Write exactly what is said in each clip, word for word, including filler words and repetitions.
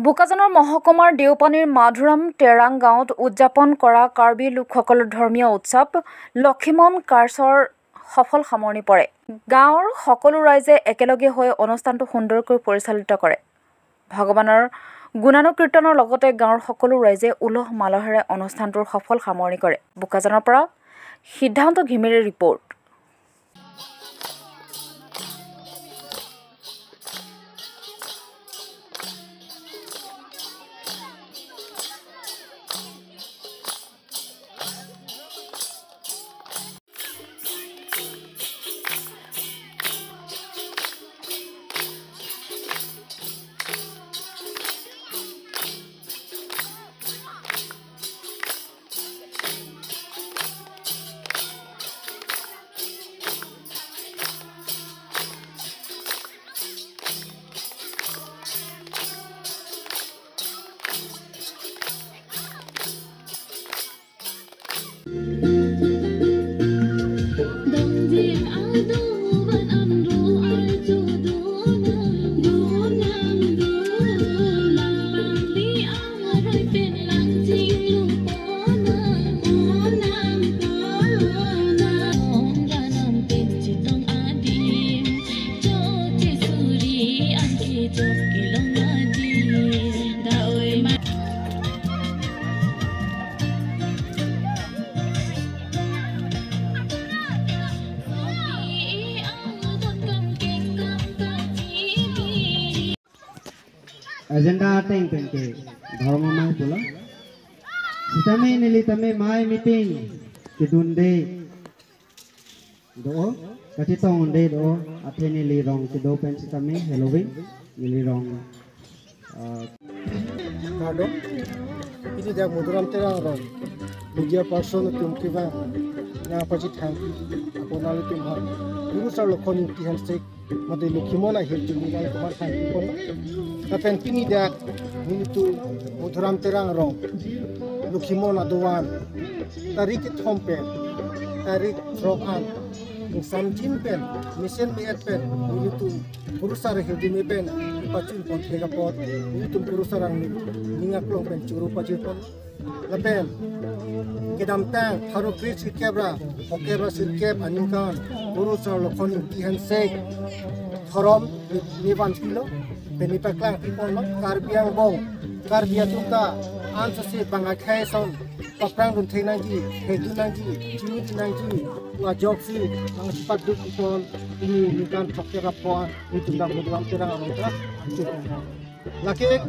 বোকাজানৰ মহকুমাৰ দেওপানীৰ মাধুৰাম তেৰাং গাঁৱত উদযাপন কৰা কাৰ্বি লোকসকলৰ ধৰ্মীয় উৎসৱ লক্ষীমন কাৰ্চৰ সফল সামৰণি পৰে। গাঁৱৰ সকলো ৰাইজে একেলগে হৈ অনুষ্ঠানটো সুন্দৰকৈ পৰিচালিত কৰে। ভগৱানৰ গুণানুকীৰ্তনৰ লগতে গাঁৱৰ সকলো ৰাইজে উলহ মালহেৰে অনুষ্ঠানটোৰ সফল সামৰণি কৰে। বোকাজানৰ পৰা সিদ্ধান্ত ঘিমিৰেৰ report. Agenda ateng pen ke dhormo amei pulo. Sitame neli tame amei meeting kedunde do, kachetongde do, athe neli rong kedo pen sitame Halloween, neli rong, ah, Kardom, pini dak Madhuram Terang rong media person atum kevang nangpachethang apot nanglitum aphan Kurusar Lokhon Ingti Hanse mate Lokhimon ahirjume nangtumphan thanpipon. Lapen pini dak nelitum Madhuram Terang rong Lokhimon adovan tarik kethom pen tarik throk an ingsamjin pen mesen me-et pen nelitum Kurusar ahirjume pen pachunpon thek apot nelitum Kurusar angni ning aklong pen choro pajirpon. Lapen kedamtang pharo kre sirkep ra phongokep ra sirkep aningkan Kurusar Lokhon Ingti Hanse dhorom ne vanpilo, pen nepaklangpiponlo, Karbi angbong, Karbi atum ta ansose bang akhei ason paprang dun thenangji, thekdun nangji, chini dun nangji pu ajoksi nangchepaduk pipon, pini ningkan phongokep ra pho-an nelitum dak Madhuram Terang arong ta. Lake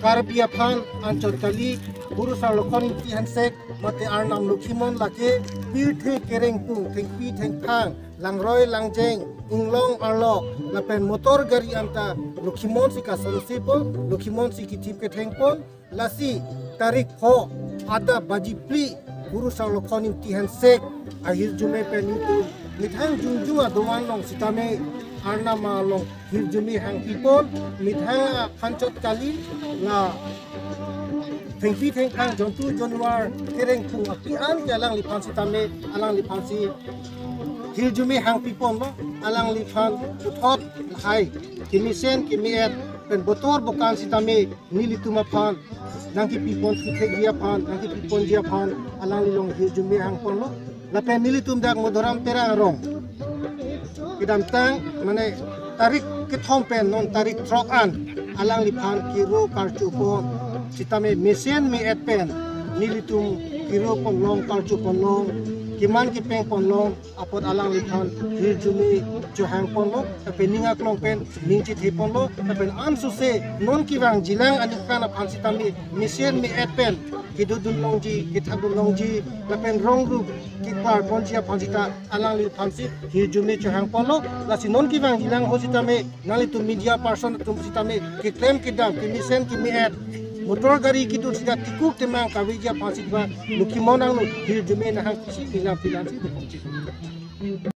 Karbi aphan anchot kali, Kurusar Lokhon Ingti Hanse mate Arnam Lokhimon lake pirthe kerengpung, thengpi thengphang, langroi langjeng, inglong arlo, lapen motor gari anta Lokhimon si kasonsepo, Lokhimon si kethip kethengpon. Lasi tarik pho adap baji phli Kurusar Lokhon Ingti Hanse ahirjume pen nelitum methang jongjong adovan along sitame Arnam along hirjume hangpipon, methang aphan chot kali, la thengpi thengphang jontu jonwar kerengpung api an ke alangliphan sitame alangliphan si hirjume hangpiponlo, alangliphan puthot lahai kemesen keme-et pen botor bokan sitame nelitum aphan nangkepipon thu thekji aphan, nangkepiponji aphan alangli along hirjume hangponlo. Lapen nelitum dak Madhuram Terang arong kedamtang mane tarik kethom pen non tarik throk an alangliphan kiro karchopon sitame mesen me-et pen nelitum kiro ponlong, karcho ponlong, keman kepeng ponlong apot alangliphan hirjume chohangponlo, lapen ning aklong pen ning chetheponlo, lapen ansose non kevangjilang aningkan aphan sitame mesen me-et pen kedodun longji, kethakdun longji, lapen rong rup keklarponji aphan sita alangliphan si hirjume chohangponlo. Lasi non kevangjilang ho sitame nanglitum media person atum sitame keklem kedam, kemesen keme-et, motor gari kedun sita tikuk temang kaveji aphan sita Lokhimon angno hirjume nanghang pisi pilang pilang si dukungji.